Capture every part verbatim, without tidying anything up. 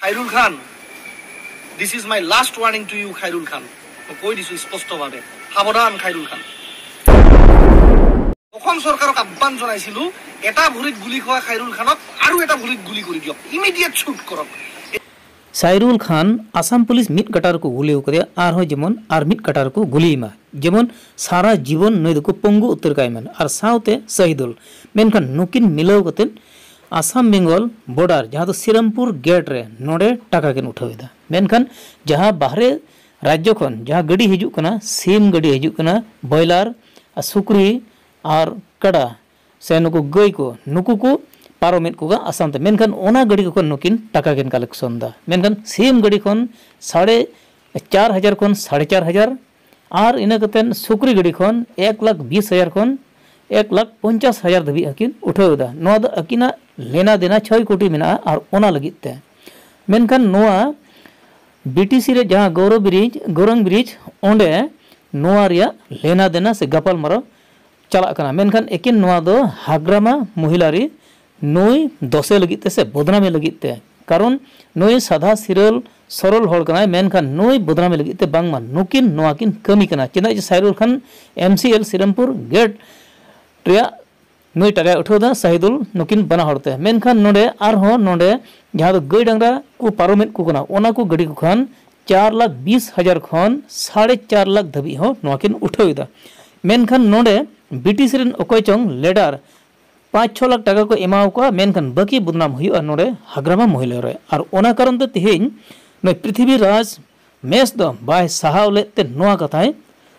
Khairul Khan, this is my last warning to you, Khairul খান। মই কৈ দিছো স্পষ্টভাৱে, সাৱধান খাইৰুল খান। অসম চৰকাৰক আহ্বান জনাইছিলো, এটা ভৰিত গুলী খোৱা খাইৰুল খানক আৰু এটা ভৰিত গুলী কৰি দিয়ক, ইমিডিয়েট শ্বুট কৰক। ᱥᱟᱭᱨᱩᱞ ᱠᱷᱟᱱ ᱟᱥᱟᱢ ᱯᱩᱞᱤᱥ ᱢᱤᱫ ᱠᱟᱴᱟ ᱨᱮᱠᱚ ᱜᱩᱞᱤ ᱟᱠᱟᱫᱮᱭᱟ, ᱟᱨᱦᱚᱸ ᱡᱮᱢᱚᱱ ᱟᱨ ᱢᱤᱫ ᱠᱟᱴᱟ ᱨᱮᱠᱚ ᱜᱩᱞᱤᱭᱮᱢᱟ, ᱡᱮᱢᱚᱱ ᱥᱟᱨᱟ ᱡᱤᱵᱚᱱ ᱱᱩᱭ ᱫᱚᱠᱚ ᱯᱚᱝᱜᱩ ᱩᱛᱟᱹᱨ ᱠᱟᱭ ᱢᱟ᱾ ᱟᱨ ᱥᱟᱶᱛᱮ ᱥᱟᱦᱤᱫᱩᱞ, ᱢᱮᱱᱠᱷᱟᱱ ᱱᱩᱠᱤᱱ ᱢᱤᱞᱟᱹᱣ ᱠᱟᱛᱮ ᱟᱥᱟᱢ ᱵᱮᱝᱜᱚᱞ ᱵᱚᱰᱟᱨ, ᱡᱟᱦᱟᱸ ᱫᱚ ᱥᱤᱨᱟᱢᱯᱩᱨ ᱜᱮᱴ ᱨᱮ ᱱᱚᱰᱮ ᱴᱟᱠᱟ ᱠᱤᱱ ᱩᱴᱷᱟᱹᱣ ᱮᱫᱟ᱾ ᱢᱮᱱᱠᱷᱟᱱ ᱡᱟᱦᱟᱸ ᱵᱟᱦᱨᱮ ᱨᱟᱡᱽᱡᱚ ᱠᱷᱚᱱ ᱡᱟᱦᱟᱸ ᱜᱟᱹᱰᱤ ᱦᱤᱡᱩᱜ ᱠᱟᱱᱟ, ᱥᱤᱢ ᱜᱟᱹᱰᱤ ᱦᱤᱡᱩᱜ ᱠᱟᱱᱟ, ᱵᱚᱭᱞᱟᱨ ᱟᱨ ᱥᱩᱠᱨᱤ ᱟᱨ ᱠᱟᱰᱟ ᱥᱮ ᱱᱩᱠᱩ ᱜᱟᱹᱭ ᱠᱚ, ᱱᱩᱠᱩ ᱠᱚ ᱯᱟᱨᱚᱢᱮᱫ ᱠᱚᱣᱟ ᱟᱥᱟᱢ ᱛᱮ᱾ ᱢᱮᱱᱠᱷᱟᱱ ᱚᱱᱟ ᱜᱟᱹᱰᱤ ᱠᱚ ᱠᱷᱚᱱ ᱱᱩᱠᱤᱱ ᱴᱟᱠᱟ ᱠᱤᱱ ᱠᱟᱞᱮᱠᱥᱚᱱ ᱮᱫᱟ᱾ ᱢᱮᱱᱠᱷᱟᱱ ᱥᱤᱢ ᱜᱟᱹᱰᱤ ᱠᱷᱚᱱ ᱥᱟᱲᱮ ᱪᱟᱨ ᱦᱟᱡᱟᱨ ᱠᱷᱚᱱ ᱥᱟᱲᱮ ᱪᱟᱨ ᱦᱟᱡᱟᱨ, ᱟᱨ ᱤᱱᱟᱹ ᱠᱟᱛᱮ ᱥᱩᱠᱨᱤ ᱜᱟᱹᱰᱤ ᱠᱷᱚᱱ ᱮᱠ ᱞᱟᱠᱷ ᱵᱤᱥ ᱦᱟᱡᱟᱨ ᱠᱷᱚᱱ ᱮᱠ ᱞᱟᱠᱷ ᱯᱚᱧᱪᱟᱥ ᱦᱟᱡᱟᱨ ᱫᱷᱟᱹᱵᱤᱡ ᱦᱚᱸᱠᱤᱱ ᱩᱴᱷᱟᱹᱣ ᱮᱫᱟ᱾ ᱱᱚᱣᱟ ᱫᱚ ᱟᱹᱠᱤᱱᱟᱜ ᱞᱮᱱᱟ ᱫᱮᱱᱟ ᱪᱷᱚᱭ ᱠᱳᱴᱤ ᱢᱮᱱᱟᱜᱼᱟ, ᱟᱨ ᱚᱱᱟ ᱞᱟᱹᱜᱤᱫ ᱛᱮ᱾ ᱢᱮᱱᱠᱷᱟᱱ ᱱᱚᱣᱟ ᱵᱤᱴᱤᱥᱤ ᱨᱮ ᱡᱟᱦᱟᱸ ᱜᱚᱣᱨᱚ ᱵᱨᱤᱡᱽ, ᱜᱚᱨᱚᱝ ᱵᱨᱤᱡᱽ, ᱚᱸᱰᱮ ᱱᱚᱣᱟ ᱨᱮᱭᱟᱜ ᱞᱮᱱᱟ ᱫᱮᱱᱟ ᱥᱮ ᱜᱟᱯᱟᱞ ᱢᱟᱨᱟᱣ ᱪᱟᱞᱟᱜ ᱠᱟᱱᱟ᱾ ᱢᱮᱱᱠᱷᱟᱱ ᱮᱠᱮᱱ ᱱᱚᱣᱟ ᱫᱚ ᱦᱟᱜᱽᱨᱟᱢᱟ ᱢᱚᱦᱤᱞᱟ ᱨᱮ ᱱᱩᱭ ᱫᱚᱥᱮ ᱞᱟᱹᱜᱤᱫ ᱛᱮ ᱥᱮ ᱵᱚᱫᱱᱟᱢᱤ ᱞᱟᱹᱜᱤᱫ ᱛᱮ, ᱠᱟᱨᱚᱱ ᱱᱩᱭ ᱥᱟᱫᱷᱟ ᱥᱤᱨᱟᱹᱞ ᱥᱚᱨᱚᱞ ᱦᱚᱲ ᱠᱟᱱᱟᱭ, ᱢᱮᱱᱠᱷᱟᱱ ᱱᱩᱭ ᱵᱚᱫᱱᱟᱢᱤ ᱞᱟᱹᱜᱤᱫ ᱛᱮ ᱵᱟᱝᱢᱟ ᱱᱩᱠᱤᱱ ᱱᱚᱣᱟ ᱠᱤᱱ ᱠᱟᱹᱢᱤ ᱠᱟᱱᱟ᱾ ᱪᱮᱫᱟᱜ ᱡᱮ ᱥᱟᱭᱨᱩᱞ ᱠᱷᱟᱱ ᱮᱢᱥᱤᱮᱞ ᱥᱤᱨᱟᱢᱯᱩᱨ ᱜᱮᱴ ᱨᱮᱭᱟᱜ ᱱᱩᱭ ᱴᱟᱠᱟᱭ ᱩᱴᱷᱟᱹᱣ ᱮᱫᱟ, ᱥᱟᱦᱤᱫᱩᱞ, ᱱᱩᱠᱤᱱ ᱵᱟᱱᱟ ᱦᱚᱲ ᱛᱮ᱾ ᱢᱮᱱᱠᱷᱟᱱ ᱱᱚᱰᱮ ᱟᱨᱦᱚᱸ ᱱᱚᱰᱮ ᱡᱟᱦᱟᱸ ᱫᱚ ᱜᱟᱹᱭ ᱰᱟᱝᱨᱟ ᱠᱚ ᱯᱟᱨᱚᱢᱮᱫ ᱠᱚ ᱠᱟᱱᱟ, ᱚᱱᱟ ᱠᱚ ᱜᱟᱹᱰᱤ ᱠᱚ ᱠᱷᱟᱱ ᱪᱟᱨ ᱞᱟᱠᱷ ᱵᱤᱥ ᱦᱟᱡᱟᱨ ᱠᱷᱚᱱ ᱥᱟᱲᱮ ᱪᱟᱨ ᱞᱟᱠᱷ ᱫᱷᱟᱹᱵᱤᱡ ᱦᱚᱸ ᱱᱚᱣᱟ ᱠᱤᱱ ᱩᱴᱷᱟᱹᱣ ᱮᱫᱟ᱾ ᱢᱮᱱᱠᱷᱟᱱ ᱱᱚᱰᱮ ᱵᱤᱴᱤᱥᱤ ᱨᱮᱱ ᱚᱠᱚᱭ ᱪᱚᱝ ᱞᱮᱰᱟᱨ ᱯᱟᱸᱪ ᱪᱷᱚ ᱞᱟᱠᱷ ᱴᱟᱠᱟ ᱠᱚ ᱮᱢᱟᱣ ᱠᱚᱣᱟ, ᱢᱮᱱᱠᱷᱟᱱ ᱵᱟᱹᱠᱤ ᱵᱚᱫᱱᱟᱢ ᱦᱩᱭᱩᱜᱼᱟ ᱱᱚᱰᱮ ᱦᱟᱜᱽᱨᱟᱢᱟ ᱢᱚᱦᱤᱞᱟ ᱨᱮ᱾ ᱟᱨ ᱚᱱᱟ ᱠᱟᱨᱚᱱ ᱛᱮ ᱛᱮᱦᱮᱧ ᱱᱩᱭ ᱯᱨᱤᱛᱷᱤᱵᱤ ᱨᱟᱡᱽ ᱢᱮᱥ ᱫᱚ ᱵᱟᱭ ᱥᱟᱦᱟᱣ ᱞᱮᱫ ᱛᱮ ᱱᱚᱣᱟ ᱠᱟᱛᱷᱟᱭ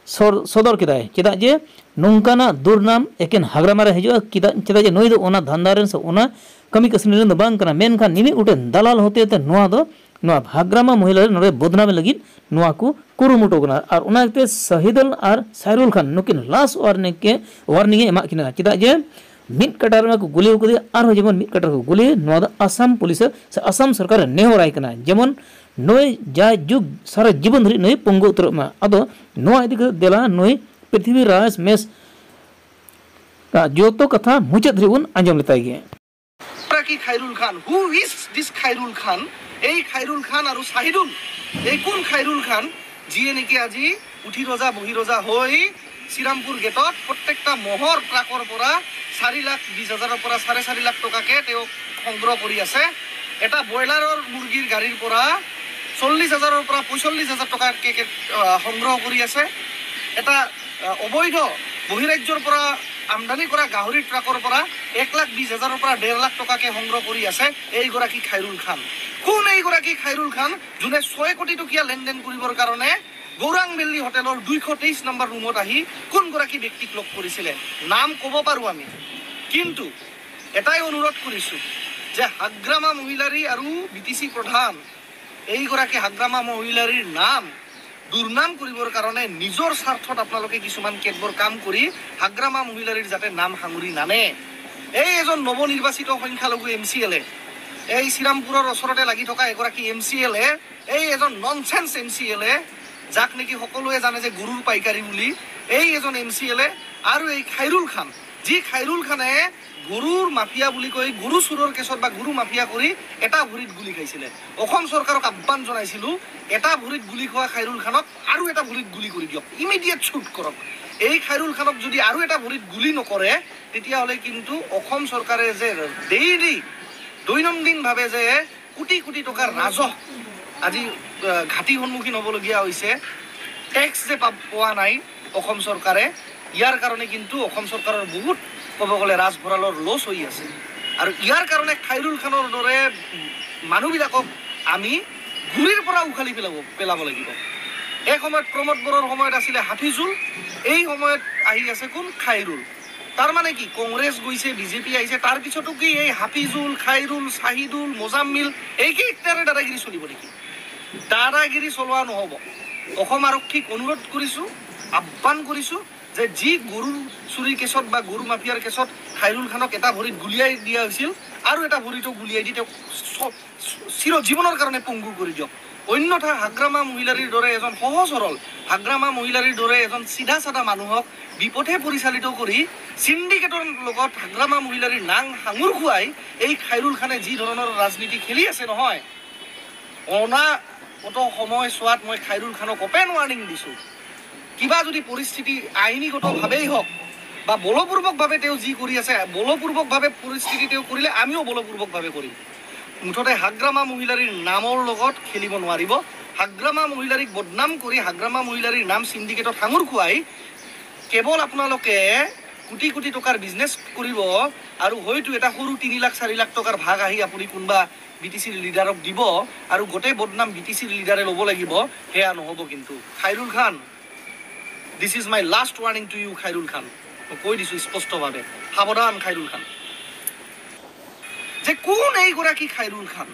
ᱥᱚᱨ-, ᱥᱚᱫᱚᱨ ᱠᱮᱫᱟᱭ᱾ ᱪᱮᱫᱟᱜ ᱡᱮ ᱱᱚᱝᱠᱟᱱᱟᱜ ᱫᱩᱨᱱᱟᱢ ᱮᱠᱮᱱ ᱦᱟᱜᱽᱨᱟᱢᱟ ᱨᱮ ᱦᱤᱡᱩᱜᱼᱟ? ᱪᱮᱫᱟᱜ, ᱪᱮᱫᱟᱜ ᱡᱮ ᱱᱩᱭ ᱫᱚ ᱚᱱᱟ ᱫᱷᱟᱱᱫᱟ ᱨᱮᱱ ᱥᱮ ᱚᱱᱟ ᱠᱟᱹᱢᱤ ᱠᱟᱹᱥᱱᱤ ᱨᱮᱱ ᱫᱚ ᱵᱟᱝ ᱠᱟᱱᱟ, ᱢᱮᱱᱠᱷᱟᱱ ᱢᱤᱢᱤᱫ ᱜᱚᱴᱮᱱ ᱫᱟᱞᱟᱞ ᱦᱚᱛᱮ ᱛᱮ ᱱᱚᱣᱟ ᱫᱚ, ᱱᱚᱣᱟ ᱦᱟᱜᱽᱨᱟᱢᱟ ᱢᱚᱦᱤᱞᱟ ᱨᱮ ᱱᱚᱰᱮ ᱵᱚᱫᱱᱟᱢᱤ ᱞᱟᱹᱜᱤᱫ ᱱᱚᱣᱟ ᱠᱚ ᱠᱩᱨᱩᱢᱩᱴᱩ ᱠᱟᱱᱟ᱾ ᱟᱨ ᱚᱱᱟ ᱤᱭᱟᱹᱛᱮ ᱥᱟᱦᱤᱫᱟᱞ ᱟᱨ ᱥᱟᱭᱨᱩᱞ ᱠᱷᱟᱱ ᱱᱩᱠᱤᱱ ᱞᱟᱥ ᱳᱣᱟᱨᱱᱤᱝ ᱮ ᱮᱢᱟᱜ ᱠᱤᱱᱟ᱾ ᱪᱮᱫᱟᱜ ᱡᱮ ᱢᱤᱫ ᱠᱟᱴᱟ ᱨᱮᱢᱟ ᱠᱚ ᱜᱩᱞᱤ ᱟᱠᱟᱫᱮᱭᱟ, ᱟᱨᱦᱚᱸ ᱡᱮᱢᱚᱱ ᱢᱤᱫ ᱠᱟᱴᱟ ᱨᱮᱠᱚ ᱜᱩᱞᱤ, ᱱᱚᱣᱟ ᱫᱚ ᱟᱥᱟᱢ ᱯᱩᱞᱤᱥ ᱥᱮ ᱟᱥᱟᱢ ᱥᱚᱨᱠᱟᱨ ᱮ ᱱᱮᱦᱚᱨᱟᱭ ᱠᱟᱱᱟ, ᱡᱮᱢᱚᱱ ᱱᱩᱭ ᱡᱟᱭ ᱡᱩᱜᱽ ᱥᱟᱨᱟ ᱡᱤᱵᱚᱱ ᱫᱷᱟᱹᱨᱤᱡ ᱱᱩᱭ ᱯᱚᱝᱜᱩ ᱩᱛᱟᱹᱨᱚᱜ ᱢᱟ᱾ ᱟᱫᱚ ᱱᱚᱣᱟ ᱤᱫᱤ ᱠᱟᱛᱮ ᱫᱮᱞᱟ ᱱᱩᱭ ᱯᱨᱤᱛᱷᱤᱵᱤ ᱨᱟᱡᱽ ᱢᱮᱥ ᱟᱜ ᱡᱚᱛᱚ ᱠᱟᱛᱷᱟ ᱢᱩᱪᱟᱹᱫ ᱫᱷᱟᱹᱨᱤᱡ ᱵᱚᱱ ᱟᱸᱡᱚᱢ ᱞᱮᱛᱟᱭ ᱜᱮ᱾ কি খাইরুল খান? Who is this খাইরুল খান? এই খাইৰুল খান আৰু চাহিদুল, এই কোন খাইৰুল খান যিয়ে নেকি আজি উঠি ৰজা বহি ৰজা হৈ শ্ৰীৰামপুৰ গেটত প্ৰত্যেকটা মহৰ ট্ৰাকৰ পৰা চাৰি লাখ বিশ হাজাৰৰ পৰা চাৰে চাৰি লাখ টকাকে তেওঁ সংগ্ৰহ কৰি আছে। এটা ব্ৰইলাৰৰ মুৰ্গীৰ গাড়ীৰ পৰা চল্লিছ হাজাৰৰ পৰা পঁয়চল্লিছ হাজাৰ টকাকে, আহ, সংগ্ৰহ কৰি আছে। এটা, আহ, অবৈধ বহিৰাজ্যৰ পৰা আমদানি কৰা গাহৰি ট্ৰাকৰ পৰা এক লাখ বিশ হাজাৰৰ পৰা ডেৰ লাখ টকাকে সংগ্ৰহ কৰি আছে এইগৰাকী খাইৰুল খান। কোন এইগৰাকী খাইৰুল খান, যোনে ছয় কোটি টকীয়া লেনদেন কৰিবৰ কাৰণে গৌৰাং ভেলী হোটেলৰ দুইশ তেইছ নম্বৰ ৰুমত আহি কোনগৰাকী ব্যক্তিক লগ কৰিছিলে? নাম ক'ব পাৰোঁ আমি, কিন্তু এটাই অনুৰোধ কৰিছোঁ যে হাগ্ৰামা মহিলাৰী আৰু বি টি চি প্ৰধান এইগৰাকী হাগ্ৰামা মহিলাৰীৰ নাম দুৰ্নাম কৰিবৰ কাৰণে নিজৰ স্বাৰ্থত আপোনালোকে কিছুমান কেতবোৰ কাম কৰি হাগ্ৰামা মহিলাৰীৰ যাতে নাম সাঙুৰি নানে। এই এজন নৱনিৰ্বাচিত সংখ্যালঘু এম চি এল এ, এই শ্ৰীৰামপুৰৰ ওচৰতে লাগি থকা এগৰাকী এম চি এল এ, এই এজন ননচেন্স এম চি এল এ, যাক নেকি সকলোৱে জানে যে গৰুৰ পাইকাৰী বুলি, এই এজন এম চি এল এ আৰু এই খাইৰুল খান, যি খাইৰুল খানে গৰুৰ মাফিয়া বুলি কৈ গৰু চুৰৰ কেছত বা গৰু মাফিয়া কৰি এটা ভৰিত গুলী খাইছিলে। অসম চৰকাৰক আহ্বান জনাইছিলোঁ, এটা ভৰিত গুলী খোৱা খাইৰুল খানক আৰু এটা ভৰিত গুলী কৰি দিয়ক, ইমিডিয়েট শ্বুট কৰক। এই খাইৰুল খানক যদি আৰু এটা ভৰিত গুলী নকৰে, তেতিয়াহ'লে কিন্তু অসম চৰকাৰে যে ডেইলি, দৈনন্দিনভাৱে যে কোটি কোটি টকাৰ ৰাজহ আজি, আহ, ঘাটি সন্মুখীন হ'বলগীয়া হৈছে, টেক্স যে পা-, পোৱা নাই অসম চৰকাৰে, ইয়াৰ কাৰণে কিন্তু অসম চৰকাৰৰ বহুত, ক'ব গ'লে, ৰাজভঁৰালৰ লছ হৈ আছে। আৰু ইয়াৰ কাৰণে খাইৰুল খানৰ দৰে মানুহবিলাকক আমি গুৰিৰ পৰা উখালি পেলাব, পেলাব লাগিব। এসময়ত প্ৰমোদ বড়োৰ সময়ত আছিলে হাফিজুল, এই সময়ত আহি আছে কোন? খাইৰুল। তাৰ মানে কি, কংগ্ৰেছ গৈছে, বি জে পি আহিছে, তাৰ পিছতো কি এই হাফিজুল, খাইৰুল, চাহিদুল, মোজাম্মিল এইকেইটাৰে দাদাগিৰি চলিব নেকি? দাদাগিৰি চলোৱা নহ'ব। অসম আৰক্ষীক অনুৰোধ কৰিছোঁ, আহ্বান কৰিছোঁ যে যি গৰু চুৰি কেছত বা গৰু মাফিয়াৰ কেছত খাইৰুল খানক এটা ভৰিত গুলীয়াই দিয়া হৈছিল, আৰু এটা ভৰিটো গুলীয়াই দি তেওঁক চ-, চিৰ জীৱনৰ কাৰণে পংগু কৰি দিয়ক। অন্যথা হাগ্ৰামা মহিলাৰীৰ দৰে এজন সহজ সৰল, হাগ্ৰামা মহিলাৰীৰ দৰে এজন চিধা চাধা মানুহক বিপথে পৰিচালিত কৰি চিণ্ডিকেটৰ লগত হাগ্ৰামা মহিলাৰীৰ নাং সাঙুৰ খুৱাই এই খাইৰুল খানে যি ধৰণৰ ৰাজনীতি খেলি আছে নহয়, অনাগত সময়ছোৱাত মই খাইৰুল খানক অপেন ৱাৰ্ণিং দিছোঁ। কিবা যদি পৰিস্থিতি আইনীগতভাৱেই হওক বা বলপূৰ্বকভাৱে তেওঁ যি কৰি আছে, বলপূৰ্বকভাৱে পৰিস্থিতি তেওঁ কৰিলে আমিও বলপূৰ্বকভাৱে কৰিম। মুঠতে হাগ্ৰামা মহিলাৰীৰ নামৰ লগত খেলিব নোৱাৰিব। হাগ্ৰামা মহিলাৰীক বদনাম কৰি হাগ্ৰামা মহিলাৰীৰ নাম চিণ্ডিকেটত সাঙুৰ খুৱাই কেৱল আপোনালোকে কোটি কোটি টকাৰ বিজনেছ কৰিব আৰু হয়তো এটা সৰু তিনি লাখ চাৰি লাখ টকাৰ ভাগ আহি আপুনি কোনোবা বি টি চিৰ লিডাৰক দিব আৰু গোটেই বদনাম বি টি চিৰ লিডাৰে ল'ব লাগিব, সেয়া নহ'ব কিন্তু। খাইৰুল খান, this is my last warning to you, Khairul খান। মই কৈ দিছোঁ স্পষ্টভাৱে, সাৱধান খাইৰুল খান। যে কোন এইগৰাকী খাইৰুল খান?